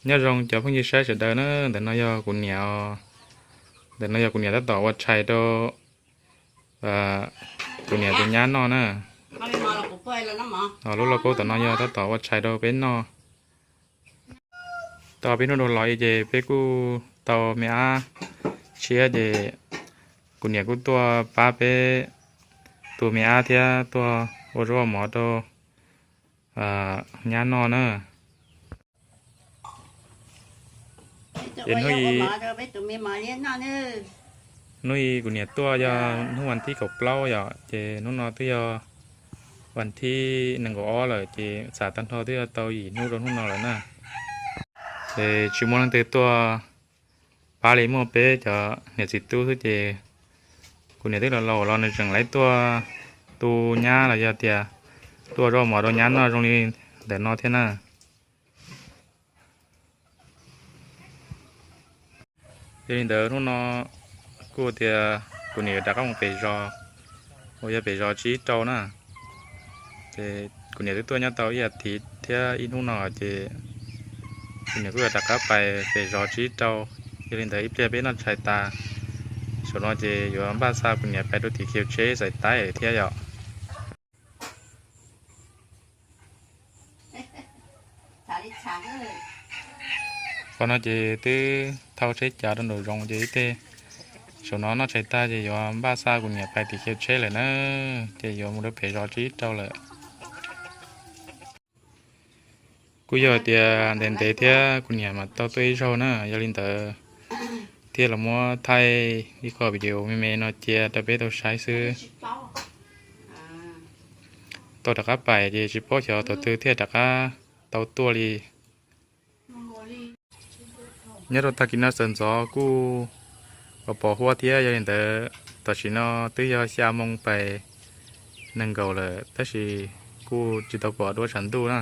Nyob zoo cov phooj ywg saib sawv daws na, ntawm no yog kuv niam, ntawm no yog kuv niam tab tom ua tshais rau kuv niam tus nyab noj na. Lub lauj kaub tom no yog tab tom ua tshais rau peb noj. Tau peb hnub dhau los ces peb kuj tau me ab tshiab ces kuv niam kuj tuaj pab peb tu me ab thiab tuaj ua zaub ua mov rau nyab noj na. Ces hnub i, hnub i kuv niam tuaj yog hnub vas thib kaum plaub yom, ces hnub no twb yog vas thib nees nkaum ob lawm, ces xam tag nrho twb yog tau yim hnub rau hnub no lawm na. Ces tsis muaj leej twg tuaj pab li, muaj peb cov niam txiv tub xwb ces kuv niam twb laus laus los nws tseem laiv tuaj tu nyab los yog tias tuaj zaub mov rau nyab noj zoo li ntawm no thiab na. Yog li ntawd hnub no kuj tias kuv niam yuav rov qab mus pem zos, uas yog pem zos tsib rau na. Ces kuv niam twb tuaj nyob tau ib as thiv thiab ib hnub no ces kuv niam kuj yuav rov qab pais pem zos tsib rau. Yog li ntawd ib pliag peb noj tshais tas, saum no ces yuav npaj xa kuv niam pais rau tim khiv tsheb xais taib thiab yom. Qhov no ces twb thau tsheb cav rau nraum zoov ces ib teg saum no noj tshais tag ces yuav npaj xa kuv niam pais tim khiv tsheb lawm na, ces yuav mus rau pem zos tsib rau lawm. Kuj yog tias ntev ntev thiab kuv niam mam tau tuaj ib zaug na, yog li ntawd thiaj los muab thaij ib qho video me me no cia rau peb tau saib xwb. Tau rov qab pais ces tsis paub xyov thaum twg thiaj rov qab tau tuaj li. Nyob rau tag kis no sawv ntxov kuj pos pos huab thiab, yog li ntawd tam sim no twb yog xya moo pais nees nkaum lawm tab sis kuj tsis tau pom duab tshav ntuj na.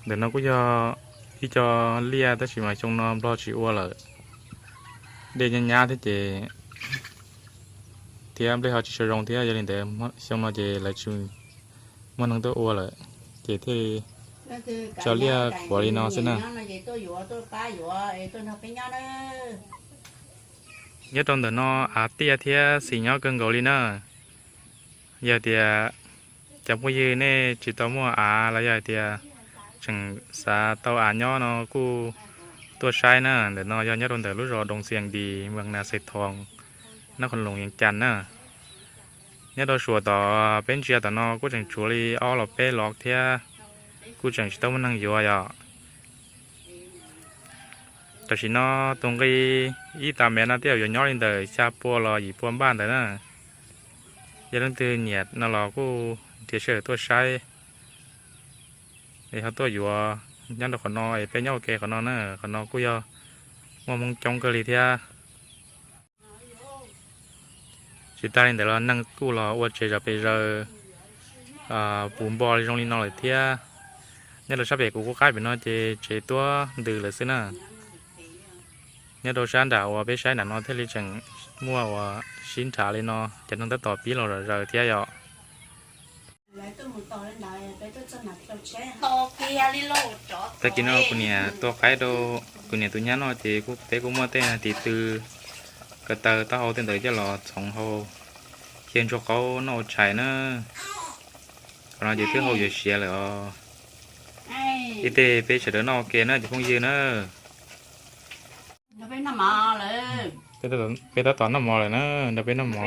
Ntawm no kuj yog ib co liaj tab sis mas xyoo no nplog tsis ua lawm, dej nyab nyab thiab ces thiab nplej ho tsis tshua zoo thiab, yog li ntawd xyoo no ces lawv tsis muaj neeg tuaj ua lawm, ces thiaj li tso liaj khuav li no xwb na. Nyob rau ntawm no av tiaj thiab xis nyob kawg nkaus li na. Yog tias cov phooj ywg nej tsis tau muaj av los yog hais tias tseem xav tau av nyob no kuj tuaj saib na. Ntawm no yog nyob rau ntawm lub zos Doo Xias Dis, Moos Nas Xais Thoos, Nab Khoos Loos, Yees Cas na. Nyob rau suam tom peb ntsia tom no kuj tseem tshuav li ob los peb los thiab, kuj tseem tsis tau muaj neeg yuav yom. Tam sim no tus nqi ib tag mev no twb yuav nyob li ntawm xya pua los yim pua npaj ntawd na. Yog leej twg nyiam no los kuj nrhiav sij hawm tuaj saib es ho tuaj yuav nyob rau qhov no es peb nyob ua ke qhov no na. Qhov no kuj yog muaj Hmoob coob kawg li thiab. Tsis tas li ntawd los neeg kuj los ua tsev zom pes zaws puv npo zoo li no lawm thiab. Nyob rau sab pem kuv kuj qab pem no ces tsev tuab ntws lawm xwb na. Nyob rau sab nram uas peb saib nram no thiaj li tseem muaj uas sib nrhav li no, cov neeg tab tom pib los zom zaws thiab yom. Tag kis no kuv niam tua qaib rau kuv niam tus nyab noj ces peb kuj muaj tej tiv tw, ko taw, taub hau tej ntawd coj los txhoov hau, cia ntsuag qaub noj ua tshais na. Qhov no ces twb hau yuav siav lawm os. Ib teg peb sawv daws noj ua ke na cov phooj ywg na. Peb tab tom noj mov lawm na, nrog peb noj mov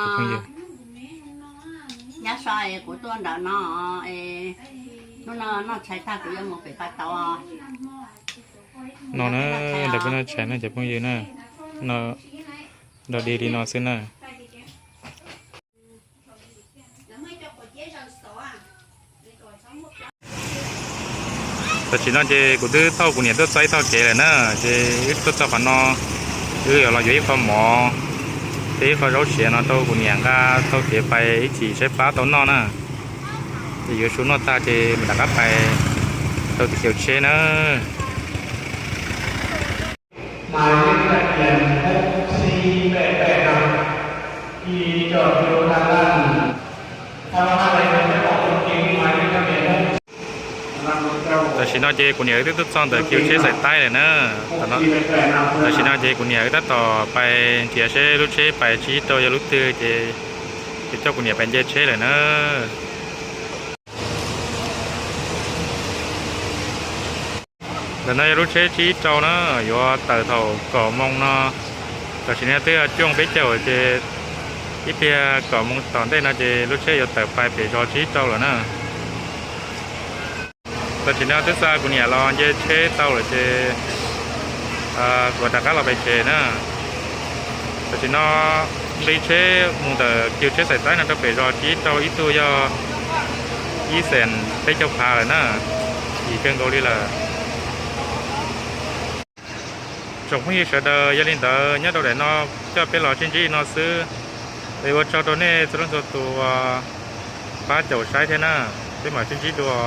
cov phooj ywg. Nyab so es kuv tuaj ntawm no, hnub no noj tshais tag kuv yuav mus pem pas tau. No na, nrog peb noj tshais na cov phooj ywg na, nrog dig li no xwb na. Tam sim no ces kuv twb thauj kuv niam tuaj txog ib tog kev lawm na, ces wb tuaj txog qhov no, wb yuav los yuav ib qho mov thiab ib qho zaub siav no rau kuv niam nqa taug kev pais ib chim saib pab tau noj na. Ces yuav su noj tag ces mam rov qab pais rau tim xyaw tsheb na. Hmais lej tag kias hub xib pem pem no, ib co hnyuv daj laj, Tam sim no ces kuv niam wb twb tuaj txog ntawm kiv tsheb Xais Taib lawm na. Tam sim no ces kuv niam wb tab tom pais nrhiav seb lub tsheb pais tsib rau yog lub twg ces, ces coj kuv niam pais nce tsheb lawm na. Ntawm no yog lub tsheb tsib rau na, yuav tawm thaum kaum moo no. Tam sim no twb cuaj moo peb caug ces ib pliag kaum moo tom ntej no ces lub tsheb yuav tawm pais pem zos tsib rau lawm na. Tam sim no twb xa kuv niam los nce tsheb tau lawm ces kuv rov qab los pem tsev na. Tam sim no nqis tsheb mus ntawm kiv tsheb Xais Taib no rau pem zos tsib rau ib tug yog ib xees peb caug phav lawm na, yim kawg nkaus li lawm. Tsoom phooj ywg sawv daws, yog li ntawd nyob rau daim no coj peb los sib ntsib li no xwb. Es ua tsaug rau nej txhua leej txhua tus pab caum saib thiab na, peb mam sib ntsib dua.